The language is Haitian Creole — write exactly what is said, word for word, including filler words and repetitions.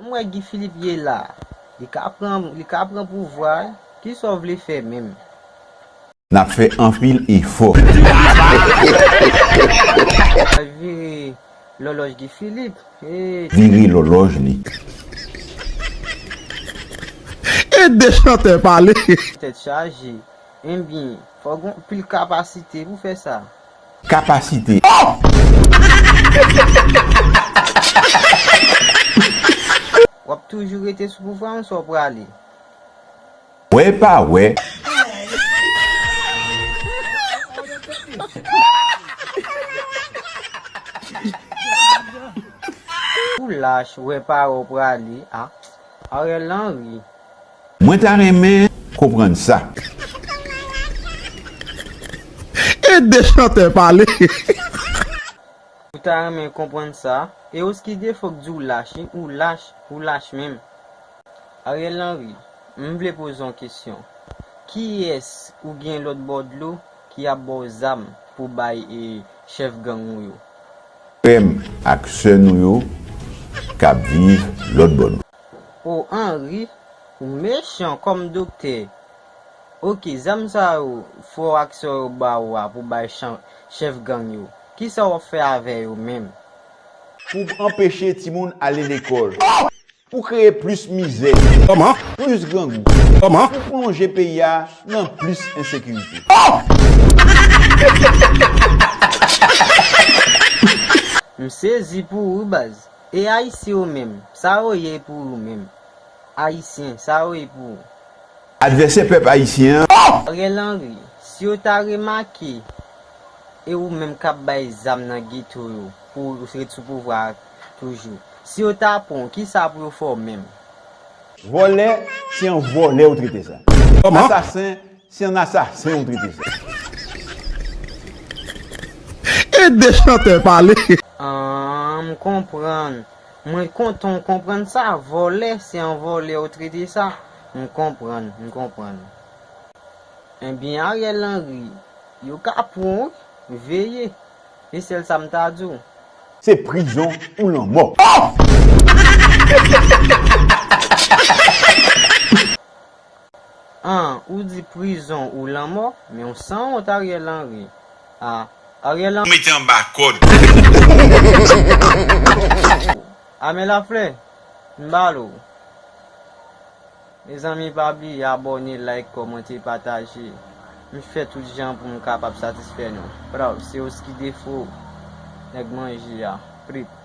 M wè Guy Philippe ye la. Li ka pran, li ka pran pouvwa. Kisa w vle fè menm? N ap fè anpil efò. Vire lòlòj Guy Philippe. Hey. Vire lòlòj li. Ede chantè pale. Tèt chaje. Enbyen, fò gen anpil kapasite pou fè sa. Kapasite. W ap toujou rete sou pouvwa an sa w prale? Wè pa wè. Ou lach, wè pa wè w prale a Ariel Henry. Mwen ta renmen konprann sa. Ede chantè pale. Ou ta renmen konprann sa? E Oski Defo k di w lach wi, ou lach, ou lach menm. Ariel Henry, m vle poze w yon kesyon. Kiyès ou gen lòt bò dlo ki ap ba w zam pou bay e chèf gang ou yo? Frè m ak sè nou yo k ap viv lòt bò dlo. O Henry, ou mechan kòm doktè. Oke, zam sa yo frè w ak sè w yo ba ou a pou bay chan, chèf gang yo, kisa w ap fè avè yo menm? Pou anpeche timoun ale lekòl. Pou kreye plis mizè. Kòman? Plis grangou. Kòman? Pou plonje peyi a nan plis ensekirite. M sezi pou ou baz. E Ayisyen yo menm, sa yo ye pou ou menm? Ayisyen, sa yo ye pou ou? Advèsè pèp ayisyen an. Ariel Henry, si yo ta remake e ou menm k ap bay zam nan geto yo pou ou ret sou pouvwa a toujou, si yo ta pran w, kisa pou yo fè w menm? Vòlè, se yon vòlè ou trete sa. Kòman? Asasen, se yon asasen ou trete sa. Ede chantè pale. An, m konprann. Mwen kontan w konprann sa. Vòlè, se yon vòlè ou trete sa. M konprann, m konprann. Enbyen, Ariel Henry, yo ka pran w wi. Veye. E sèl sa m ta di w. Se prizon ou lanmò. An, ou di prizon ou lanmò, men w sanwont Ariel Henry. A, Ariel Henry. Mete anba kòd. Amè Laflè, m balo. Mezanmi, pa bliye abòne, like, kòmante, pataje. M fè tout jan pou m kapab satisfè nou. Praw, se Oski Defo, nèg manje a. Prip.